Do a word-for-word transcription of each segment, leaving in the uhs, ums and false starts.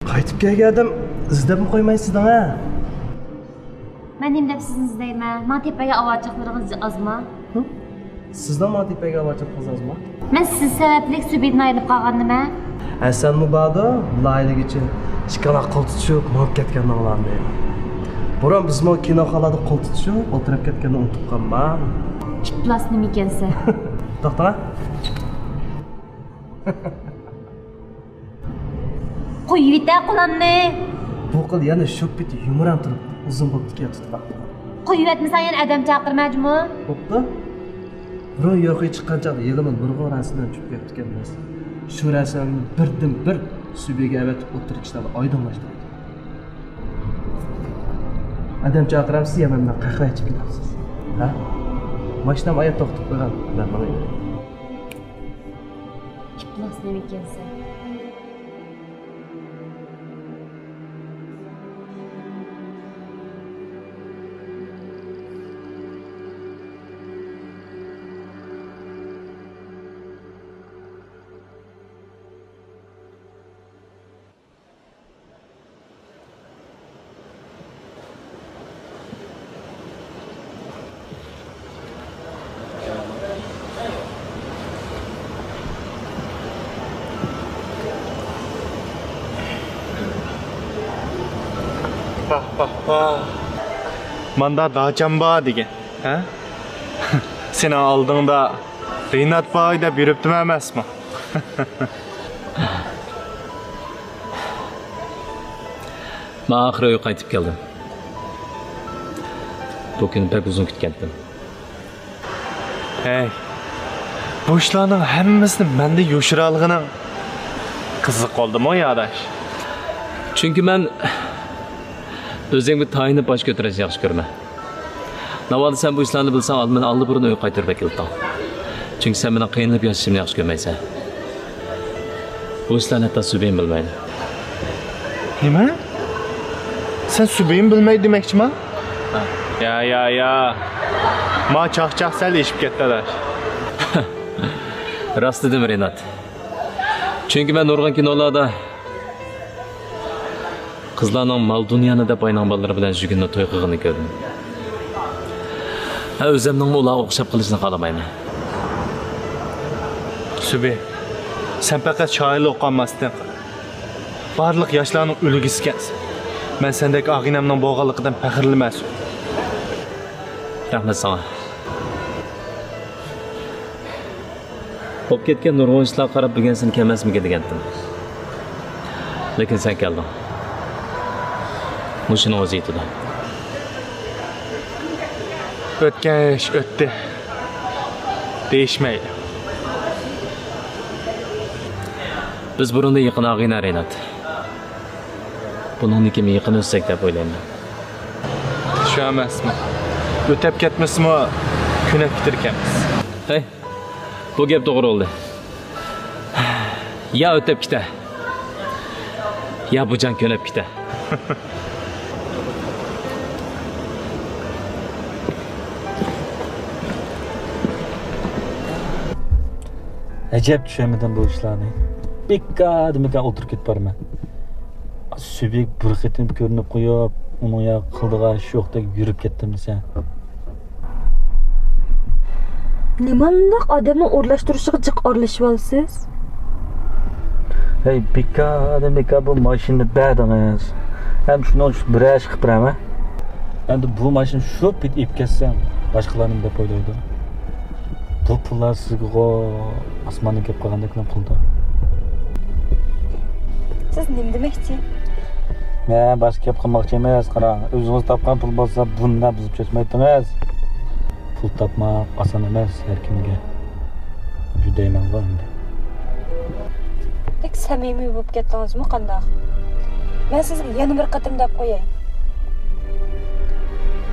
قايتىپ كەلگەندىم، ئىزدەپمۇ قويمايسىز دەڭ ھە؟ مەن نېمە دەپ سىزنى ئىزدەيمەن؟ ماڭا تېپىگەن ئاۋارىچىلىقلىرىڭىز ئازمۇ؟ ھە؟ سىزنىڭ ماڭا تېپىگەن ئاۋارىچىلىقىڭىز ئازمۇ؟ مەن سىز سەۋەبلىك سۈبىدىن ئايرىلىپ قالغاندىمەن. ھەسەنمۇ باردۇ، لايىھىلىگۈچى. ئىككىڭلار قول تۇتۇشۇپ مېڭىپ كەتكەنلىكىڭلارنى. بۇرۇن بىزمۇ كىنوخانىلاردا قول تۇتۇشۇپ ئولتۇرۇپ كەتكەننى ئۇنتۇپ قالماڭ. ئىپلاس نېمە ئىكەنسەن؟ توختاڭ ھە. قويۇۋېتە قولۇمنى. بۇ قىز يەنە شۇ پېتى يۇمران تۇرۇپ ئۇزۇن بوپتىكەن تۇتۇپ باقتى. قويۇۋەتمىسەڭ يەنە ئادەم چاقىرما جۇمۇ. بوپتۇ. بۇرۇن يۇقىرى چىققان چاغدا ھېلىمۇ نۇرغۇن رەسىملەرنى چۈشۈرۈپ كەپتىكەنمىز. شۇ رەسىملەرنى بىردىن بىر سۈبىگە ئەۋەتىپ ئولتۇرۇپ كىشىلەرنى ئايدىڭلاشتۇردى. ئادەم چاقىرامسىز يا مەن بىلەن قەھۋە ئىچىپ كېتەمسىز؟ ھە؟ ماشىنام ئايا توختىتىپ قويغان، مەن ماڭاي. ئىپلاس نېمە ئىكەنسەن؟ ۋاھ، ۋاھ، ۋاھ. ماندا داچام بار دېگەن، ھە؟ سېنىڭ ئالدىڭدا رىنات بار دەپ يۈرۈپتىمەن ئەمەسمۇ؟ مەن ئاخىرى ئۆيگە قايتىپ كەلدىم. بۇ كۈننى بەك ئۇزۇن كۈتكەنتىم. ھەي، بۇ ئىشلارنىڭ ھەممىسىنى مەندىن يوشۇرالىغىنىڭ قىزىق بولدىمۇ يا ئاداش؟ چۈنكى مەن ئۆزۈڭگە تايىنىپ باش كۆتۈرۈشنى ياخشى كۆرىمەن. ناۋادا سەن بۇ ئىشلارنى بىلسەڭ، مېنى ئاللىبۇرۇن ئۆيگە قايتۇرۇپ ئەكېلىتتىڭ. چۈنكى سەن مېنىڭ قىينىلىپ ياشىشىمنى ياخشى كۆرمەيسەن. بۇ ئىشلارنى ھەتتا سۈبىيىم بىلمەيدۇ. نېمە؟ سەن سۈبىيىم بىلمەيدۇ دېمەكچىما؟ يا، يا، يا. ما چاقچاق سەل ئېشىپ كەتتى، ئاداش. راست دېدىم، رىنات. چۈنكى مەن نۇرغۇن كىنولاردا قىزلارنىڭ مال-دۇنيانى دەپ باينىڭ بالىلىرى بىلەن يۈزۈكۈننى توي قىلغىنىنى كۆردۈم. ھە، ئۆزۈمنىڭمۇ ئۇلارغا ئوخشاپ قېلىشنى خالىمايمەن. سۈبى، سەن پەقەت شائىرلىق ئوقۇۋالماستىن، بارلىق ياشلارنىڭ ئۈلگىسىكەنسەن. مەن سەندەك ئاغىنەمنىڭ بولغانلىقىدىن پەخىرلىنىمەن، سۈبى. رەھمەت ساڭا. بولۇپ كەتكەن نۇرغۇن ئىشلارغا قاراپ بۈگۈن سېنى كەلمەسمىكىن دېگەنتىم. لېكىن سەن كەلدىڭ. مۇشۇنىڭ ئۆزى يېتىدۇ. ئۆتكەن ئىش ئۆتتى. دېيىشمەيلى. بىز بۇرۇندىن يېقىن ئاغىنە، رىنات. بۇنىڭدىن كېيىن يېقىن ئۆتسەك دەپ ئويلايمەن. شۇ ئەمەسمۇ؟ ئۆتەپ كەتمىسىمۇ، كۆنەپ كېتىدىكەنمىز. ھەي، بۇ گەپ توغرا بولدى. يا ئۆتەپ كېتە، يا بۇ جان كۆنەپ كېتە. ئەجەب چۈشەنمىدىم بۇ ئىشلارنى. بىكار دېمىكان ئولتۇرۇپ كېتىپ بارىمەن. سۈبۈك بىر قېتىم كۆرۈنۈپ قويۇپ، ئۇنىڭ يا قىلىدىغان ئىشى يوقتەك يۈرۈپ كەتتىم دېسە. نېمانداق ئادەمنىڭ ئورۇنلاشتۇرۇشىغا جىق ئارىلىشىۋالىسىز؟ ھەي، بىكاردىن بىكار بۇ ماشىنىنى بەردىڭىز. ھەم شۇنىڭ ئۈچۈن بىرەر ئىش قىلىپ بېرەمەن. ئەمدى بۇ ماشىنا شۇ پېتى ئېلىپ كەتسەم، باشقىلار نېمە دەپ ئويلايدۇ؟ بۇ پۇللار سىزگىغۇ، ئاسماندىن كېلىپ قالغاندەكلا قىلىدۇ. سىز نېمە دېمەكچى؟ مەن باشقا گەپ قىلماقچى ئەمەس، قاراڭ، ئۆزىڭىز تاپقان پۇل بولسا بۇنداق بۇزۇپ چاچمايتتىڭىز. پۇل تاپماق ئاسان ئەمەس ھەر كىمگە. جۈدەيمەنغۇ ئەمدى. بەك سەمىمىي بولۇپ كەتتىڭىزمۇ قانداق؟ مەن سىزگە يەنە بىر قېتىم دەپ قوياي.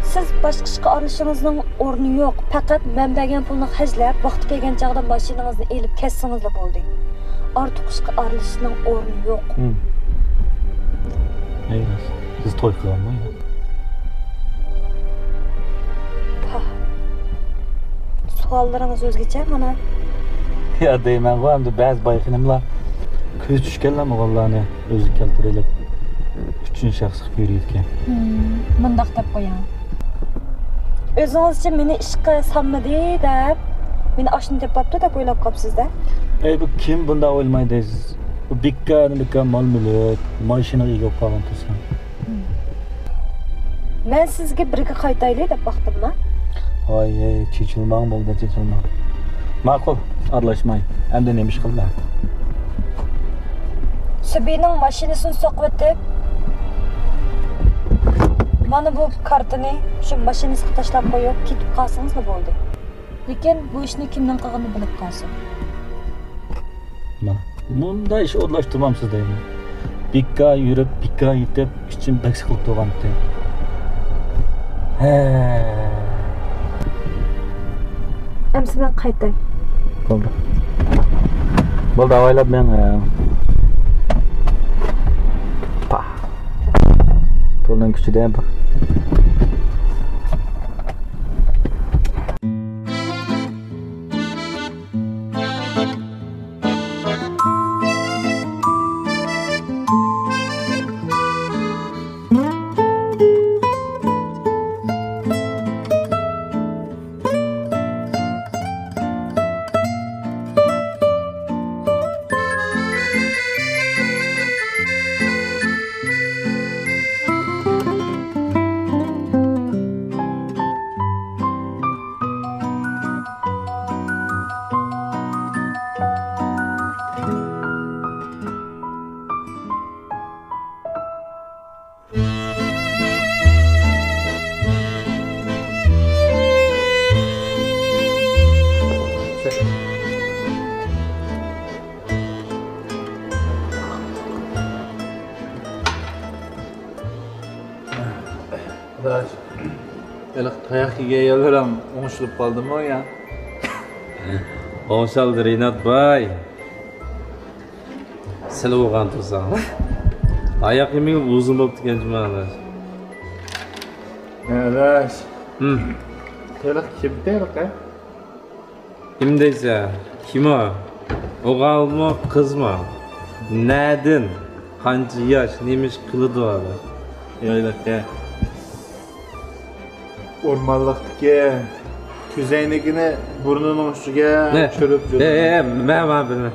سىز باشقا ئىشقا ئارىلىشىشىڭىزنىڭ ئورنى يوق. پەقەت مەن بەرگەن پۇلنى خەجلەپ، ۋاقتى كەلگەن چاغدا ماشىنىڭىزنى ئېلىپ كەتسىڭىزلا بولدى. ئارتۇق ئىشقا ئارىلىشىشنىڭ ئورنى يوق. ھىم. ئەي راست. سىز توي قىلغانمۇ يا؟ پاھ. سوئاللىرىڭىز ئۆزگىچە مانا. يا دەيمەنغۇ، ئەمدى بەزى باي خېنىملار كۆزى چۈشكەنلەرمۇ ئوغۇللارنى ئۆزىگە كەلتۈرەيلى. ئۈچىنچى شەخسكە كۆيدى ئىكەن. مۇنداق دەپ قويۇڭ. ئۆزىڭىزچە مېنى ئىشقا سالمىدى دەپ، مېنى ئاشۇنى تېپىپتۇ دەپ ئويلاپ قاپسىز-دە. ئەي، بۇ كىم بۇنداق ئويلىمايدۇ دەيسىز؟ بۇ بىكار، بىكار مال-مۈلۈك، ماشىنىغا ئىگە بولۇپ قالغان تۇرسا. مەن سىزگە بىرگە قايتايلى دەپ باقتىمما؟ ۋاي، ھەي، چېچىلماڭ بولدى، چېچىلماڭ. ماقۇل، ئارىلاشماي. ئەمدى نېمە ئىش قىلدى؟ سۈبىينىڭ ماشىنىسىنى سوقۇۋېتىپ، مانا بۇ كارتىنى شۇ ماشىنىسىغا تاشلاپ قويۇپ كېتىپ قالسىڭىزلا بولدى. لېكىن بۇ ئىشنى كىمنىڭ قىلغىنىنى بىلىپ قالسۇن. مانا، مۇنداق ئىش ئورۇنلاشتۇرمامسىز دەيمەن. بىكار يۈرۈپ، بىكار يېتىپ، ئىچىم بەك سىقىلىپ تۇرغانتى. ھە. ئەمسە مەن قايتاي. بولدى. بولدى، ئاۋايلاپ مەن، ھە. پاھ. پۇلنىڭ كۈچى دەيمەن. ئاداش، ھېلىقى تاياق يېگەن يەرلىرىڭ ئوڭشىلىپ قالدىمۇ يا؟ ئوڭشالدى رىنات باي. سىلى بولغان تۇرساڭ. ئاياق يېمىگە ئۇزۇن بوپتىكەن جۇما ئاداش. ئاداش. ھىم. ھېلىقى كىم ھېلىقى؟ كىم دەيسە، كىم ئۇ؟ ئوغۇلمۇ، قىزمۇ؟ نەدىن؟ قانچە ياش؟ نېمە ئىش قىلىدۇ ئۇلار؟ يايلاققا. ئورمانلىقتىكى كۆزەينىكىنى بۇرنىنىڭ ئۈستىگە چۈشۈرۈپ يۈرىدۇ. ھە، ھە، مەن، مەن بىلىمەن.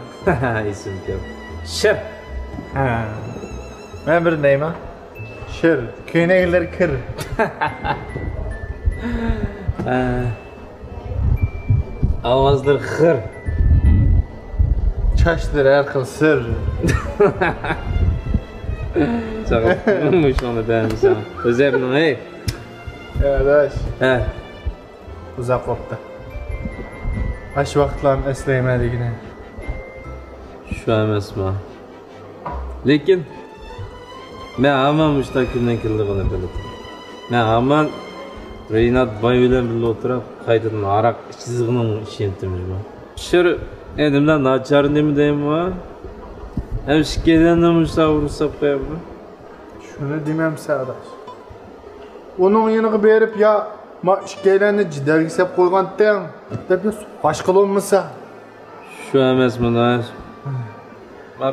ئېسىمگە كەلدى. شىر. ھە. مەن بىر دەيمەن. شىر. كۆينەكلىرى كىر. ھە. ئاۋازلىرى خىر. چاچلىرى ھەر خىل سىر. ساغلام، مۇشۇنى دەمسەن. ئۆزەمنىڭ، ھەي. ئاداش. ھە. ئۇزاق بوپتۇ. ئاشۇ ۋاقىتلارنى ئەسلەيمەن دېگىنە. شۇ ئەمەسمۇ؟ لېكىن مەن ھامان مۇشۇنداق كۈننىڭ كېلىدىغىنىنى بىلدىم. مەن ھامان رىنات باي بىلەن بىللە ئولتۇرۇپ، قايتىدىن ھاراق ئىچىدىغىنىمغا ئىشىنەتتىم جۇمۇ. شىر، ئەي، نېمىلا ناچار نېمە دەيمۇ؟ ھەم ئىككىيلەننى مۇشۇنداق ئۇرۇپ ساپ قويامدۇ؟ شۇنى دېمەمسە، ئاداش. ئۇنىڭ يېنىغا بېرىپ، يا، ما ئىككىيلەننى جېدەلگە سەپ قويغانتىڭ، دەپ يا سوقۇشقا بولمىسا. شۇ ئەمەسمۇ، ئاداش. ما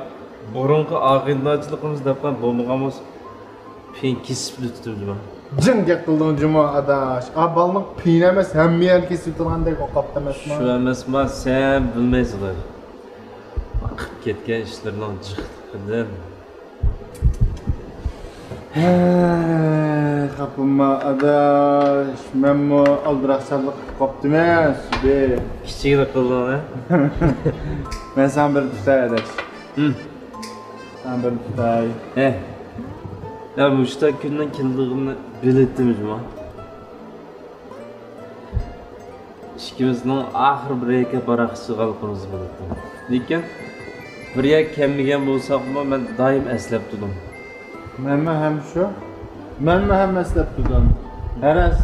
بۇرۇنقى ئاغىنىلەرچىلىكىمىز دەپلا بولمىغان بولسا، پېيىن كېسىپلا تۇتۇپتىمەن. جىڭ گەپ قىلدىڭ جۇمۇ، ئاداش. ئا، بالىنىڭ پېيىنى ئەمەس، ھەممە يەرنى كېسىپ تۇرغاندەك ئوقاپتۇ ئەمەسمۇ؟ شۇ ئەمەسما، سەن بىلمەيسىلەر. قىلىپ كەتكەن ئىشلىرىنىڭ جىقلىقىدىن. ھە، خاپىما ئاداش، مەنمۇ ئالدىراشچانلىق قىلىپ قاپتىمەن سىزدىن. كىچىكلا قىلدىڭ ھە؟ مەن ساڭا بىر تۇتاي ئاداش. ھىم. ساڭا بىر تۇتاي. ھە. يا مۇشۇنداق كۈننىڭ كېلىدىغىنىنى بىلەتتىم جۇما. ئىككىمىزنىڭ ئاخىر بىر يەرگە پاراققا چىققانلىقىمىزنى بىلەتتىم. لېكىن بىر يەرگە كەلمىگەن بولساقمۇ، مەن دائىم ئەسلەپ تۇردۇم. مەنمۇ ھەم شۇ. مەنمۇ ھەم ئەسلەپ تۇردۇم. ھەرەس.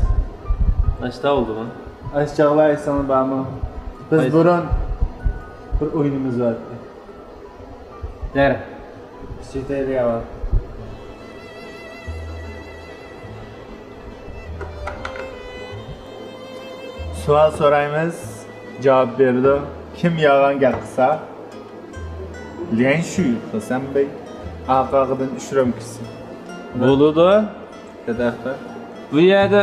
ئاشتا بولدىمۇ؟ ئاش چاغلار ئېسىڭدە بارمۇ؟ بىز بۇرۇن بىر ئويۇنىمىز بار ئىدى. دەر. سىتەيلى ئەۋەل. سوئال سورايمىز، جاۋاب بېرىدۇ. كىم يالغان گەپ قىلسا، ليەنشۈ قىلسام بەي، ئاقاغىدىن ئۈچ رۆمكىسى. بولىدۇ. بۇ يەردە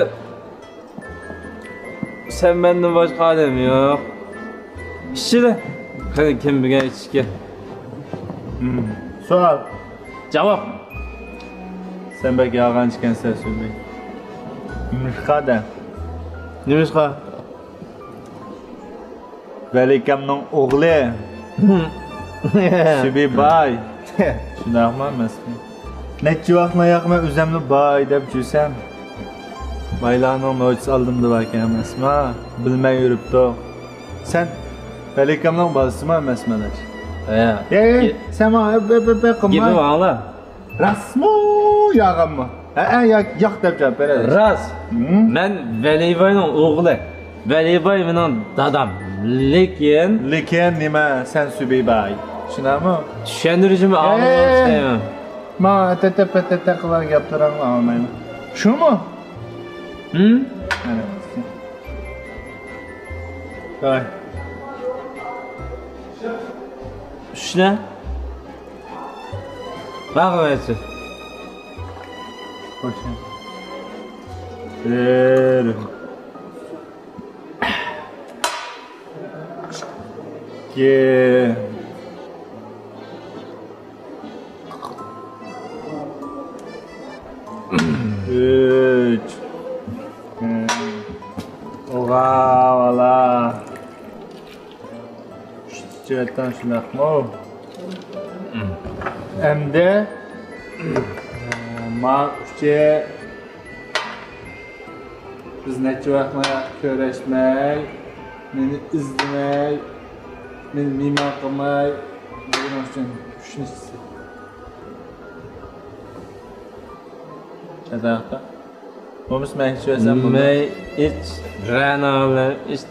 سەن مەندىن باشقا ئادەم يوق. ئىچىلە. قېنى، كىم بىلگەن ئىچىشكە؟ سوئال. جاۋاب. سەن بەك يالغانچى ئىكەنسەن، سۈبى. نېمىشقا دە؟ نېمىشقا؟ ۋەلىكەمنىڭ ئوغلى. سۈبى باي. شۇنداقمۇ ئەمەسمۇ؟ نەچچە ۋاقىتنى ياقمەن ئۆزەمنى باي دەپ جۈسەم. بايلارنىڭ نوچىسى ئالدىمدا باركەن ئەمەسما؟ بىلمەي يۈرۈپتۇ. سەن ۋەلىكەمنىڭ بالىسىمۇ ئەمەسمۇ، ئاداش؟ ھە. يە، يە، سەن ماڭا ئەپ، ئەپ، ئەپ، ئەپ قىلما. گېپىمنى ئاڭلا. راستمۇ، يالغانمۇ؟ ھەئە، ياق، ياق دەپ جاۋاب بېرەلەيسىز. راست. مەن ۋەلىباينىڭ ئوغلى. ۋەلىباي مېنىڭ دادام. لېكىن، لېكىن نېمە، سەن سۈبىباي. شۇنداقمۇ؟ چۈشەندۈرۈشۈمنى ئاڭلىماڭ دەيمەن. ماڭا تەتە پەتە قىلغان گەپلىرىڭنى ئاڭلىمايمەن. شۇمۇ؟ ھىم؟ قاراي. ئۈچنى. باغ ۋەيسى. خوش. بىر. ئىككى. ئۈچ. ئوغا، ۋالا. ئۈچ، تۆت، شۇنداقمۇ؟ ئەمدى، ما ئۈچى، بىز نەچچە ۋاقىتنى كۆرۈشمەي، مېنى ئىزدىمەي، مېنى مېھمان قىلماي، بۇنىڭ ئۈچۈن چۈشىنىشسىز. شۇنداقتا. بولمىسا مەن ئىچىۋەرسەم بولىدۇ. مەي ئىچ، رەنا بىلەن ئىچ،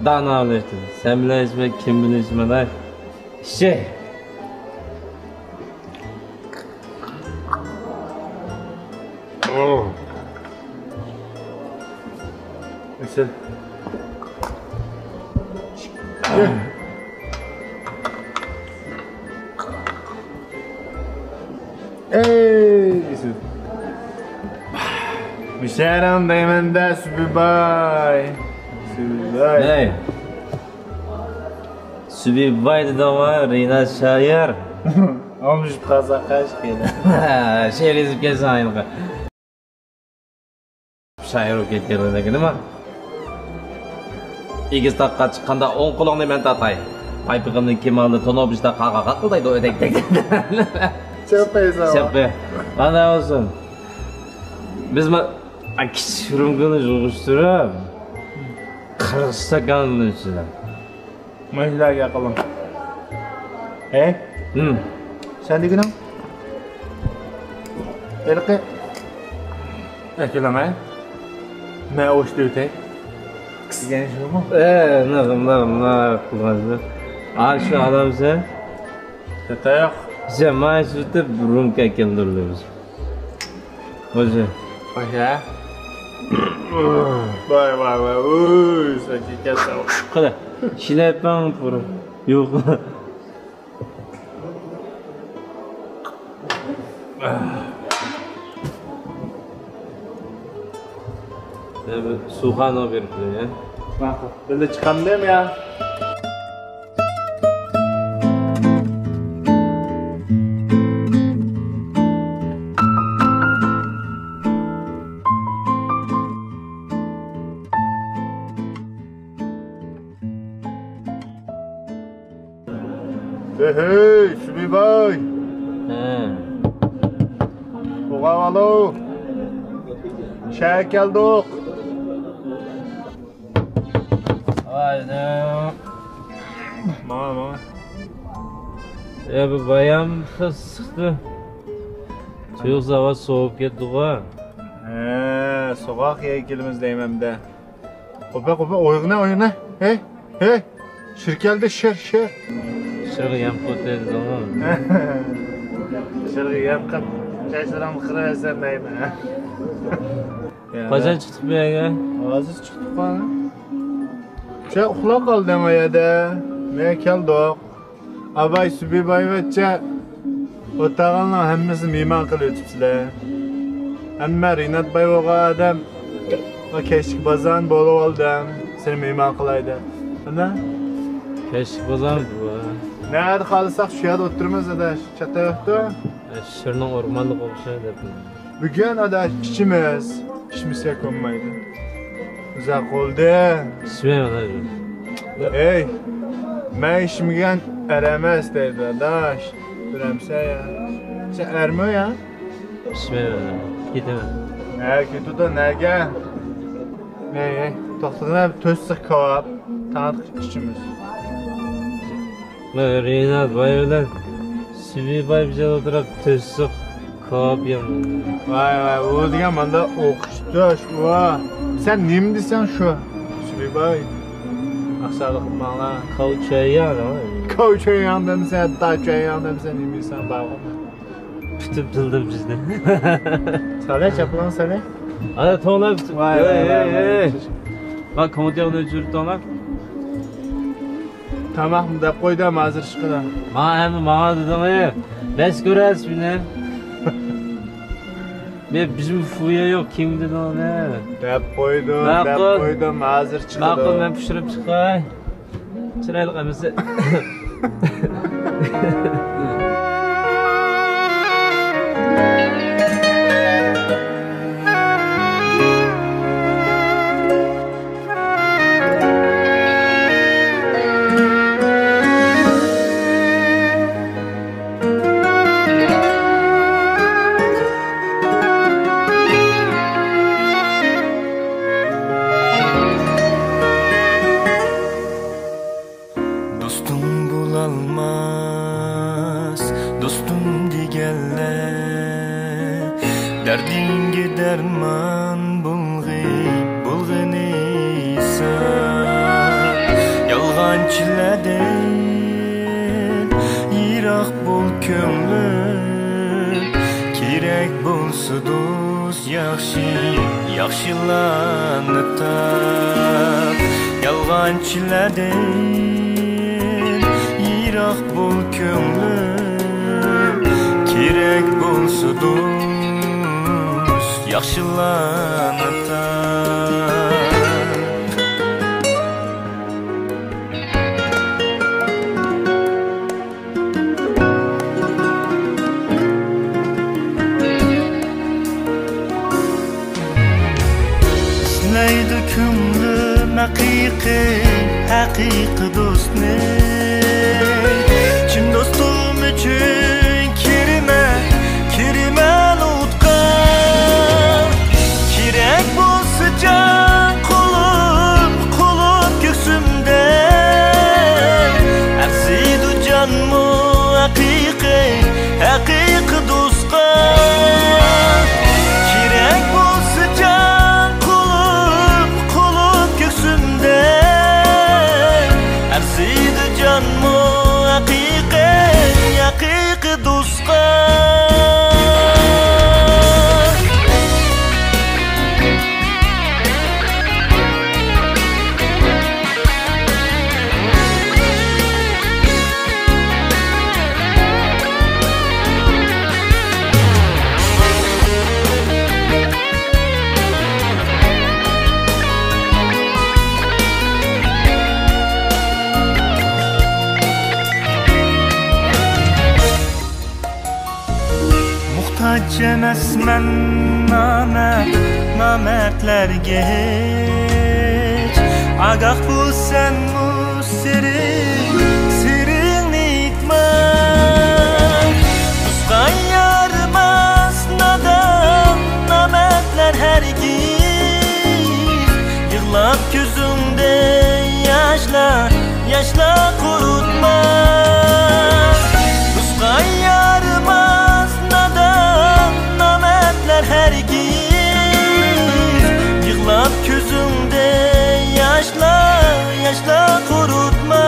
دانا بىلەن ئىچ. سەن بىلەن ئىچمەي كىم بىلەن ئىچمەي؟ ئىچەي. ئېسىل. ئەي، يۈسۈپ. مۇشەرەڭ دەيمەن-دە، سۈبىباي. سۈبىباي. ھەي. سۈبىباي دېدىڭغۇ، رىناس شائىر. ئالمىشىپ قالسا قاش كېلە. شېئىر يېزىپ كەلسەڭ ئاينىغا. شائىر بولۇپ كەتكەنلىكىنىما؟ ئېگىز تاغقا چىققاندا ئوڭ قولۇڭنى مەن تارتاي. پايپىقىمدىن كىم ئالدى تونۇپ ئىشتا قاغا قاقىلدايدۇ ئۆدەكتەك. چەپەيسەن. چەپە. قانداق بولسۇن؟ بىز ما-، ئا، كىچىك رۇمكىنى يىغىشتۇرۇپ، قىرىق ئىستاكاننى ئىچىدۇ. مانا شۇنداق گەپ قىلدىم. ھەي؟ ھىم. سەن دېگىنىڭ؟ ھېلىقى ئەكېلىڭ، ھە؟ مەن ئوشتۇرۇۋېتەي. دېگەن شۇمۇ؟ ئە، نېمە، نېمە، نېمە قىلغانسىز؟ ئا، شۇ ئادەمسەن؟ تاياق. سەن مانا شۇ يېتىپ رۇمكا ئەكەلدۈرىمىز. خوجا. خوجا. ۋاي، ۋاي، ۋاي، ئۇي، سەن كەلسەڭ. قېنى، شىلەپەڭ پۇر. يوق. يا بىر سۇخانىغا بېرىپ كېلەي، يا. ماقۇل. بىللە چىقامدىم، يا؟ ھەي، ھەي، سۈبىباي. ھە. بوغاۋالو. شەھەرگە كەلدۇق. ۋايدىم. ماڭا، ماڭا. يا، بۇ بايام قىزىقتى. تۇيۇقسىز ھاۋا سوۋۇپ كەتتىغۇ. ھە، سوغۇق يەرگە كېلىمىز دەيمەن-دە. قوپە، قوپە، ئويغىنە، ئويغىنە. ھەي، ھەي. شىر كەلدى، شىر، شىر. شىرغا يەم قىلىپ دېدىڭغۇ. شىرغا يەم قىلىپ، چاچلىرىڭنى قىرىۋەرسەم دەيمەن. قاچان چىقتۇق بۇ يەرگە؟ ھازىر چىقتۇق-ھە. سەن ئۇخلاپ قالدىڭ ئۇ يەردە. مەن كەلدۇق. ئاباي سۈبىبايۋەچچە ئولتۇرغانلارنىڭ ھەممىسىنى مېھمان قىلىۋېتىپسىلەر. ئەمما رىنات باي بولغان ئادەم، «ئۇ كەچلىك بازارنى بولۇۋالدىم، سېنى مېھمان قىلاي» دەپ. ئانا. كەچلىك بازار بۇ. نەدە خالىساق شۇ يەردە ئولتۇرىمىز، ئاداش. چاتاق يوقتۇ. ئە، شىرنىڭ ئورمانلىقى ئوخشايدۇ دەپ. بۈگۈن، ئاداش، ئىچىمىز. ئىچمىسەك بولمايدۇ. ئۇزاق بولدى. ئىچمەيمەن، ئاداش. ئەي، مەن ئىچمىگەن ئەر ئەمەس دەيدۇ، ئاداش. بىلەمسەن يا؟ سەن ئەرمۇ يا؟ ئىچمەيمەن، كېتىمەن. ھە، كېتىدۇ، نەگە؟ ھەي، ھەي، توختىغىنا، تۆت سىخ كاۋاپ، تاماق ئىچىمىز. مەن رىنات باي بىلەن سۈبى باي بىر جايدا ئولتۇرۇپ، تۆت سىخ كاۋاپ يەيمىز. ۋاي، ۋاي، ئۇ دېگەن ماندا ئوقۇش توش، ئۇ. سەن نېمە دېسەڭ شۇ، سۈبى باي. ئاسانلىق قىلماڭلار. كاۋچۈەنياڭ دەڭ. كاۋچۈەنياڭ دەمسەن، داچۈەنياڭ دەمسەن، نېمە دېسەڭ بارغۇ. پۈتۈپ تىلدىم بىزنى. سالە، چاپىلىڭ سالە. ئانا، توڭلار پۈتۈپ. ۋاي، ۋاي، ۋاي، ۋاي. ما كومېنتىغا ئۆچۈرۈپ توڭلار. تاماقمۇ دەپ قويدۇم، ھازىر چىقىدۇ. ما ئەمدى ماڭا دېدىڭ، ئەي. بەس كۆرەرسىز مېنى. مەن بىزمۇ فۇيا يوق، كىم دېدىڭ، ئەي. دەپ قويدۇم، دەپ قويدۇم، ھازىر چىقىدۇ. ماقۇل، مەن پىشۇرۇپ چىقاي. چىرايلىق ئەمىسە. دوستۇڭ بولالماس دوستۇم دېگەنلەر، دەردىڭگە دەرمان بولغى، بولغىنى سەن. يالغانچىلاردىن يىراق بول كۆڭلۈم، كېرەك بولسا دوست ياخشى، ياخشىلارنى تاپ. يالغانچىلاردىن يىراق بول كۆڭلۈم، كېرەك بولسا دوست ياخشىلارنى تاپ. ئىزدەيدۇ كۆڭلۈم ھەقىقىي، ھەقىقىي دوستنى. چىن دوستۇم ئۈچۈن كىرىمەن، كىرىمەن ئوتقا. كېرەك بولسا جان قولۇم، قولۇم كۆكسۈمدە. ئەرزىيدۇ جانمۇ ھەقىقىي، ھەقىقىي دوستقا. كېرەك بولسا جان قولۇم، قولۇم كۆكسۈمدە. ئەرزىيدۇ جانمۇ ھەقىقىي، ھەقىقىي دوستقا. موھتاج ئەمەسمەن نامەرد، نامەردلەرگە ھېچ. ئاگاھ بول سەنمۇ سىرىڭ، سىرىڭنى ئېيتما. تۇغقان يارىماس نادان، نامەردلەر ھەرگىز. يىغلاپ كۆزۈڭدە ياشلار، ياشلار قۇرۇتما. تۇغقان يارىماس نادان، نامەردلەر ھەرگىز. يىغلاپ كۆزۈڭدە ياشلار، ياشلار قۇرۇتما.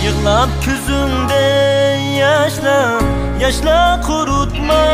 يىغلاپ كۆزۈڭدە ياشلار، ياشلار قۇرۇتما.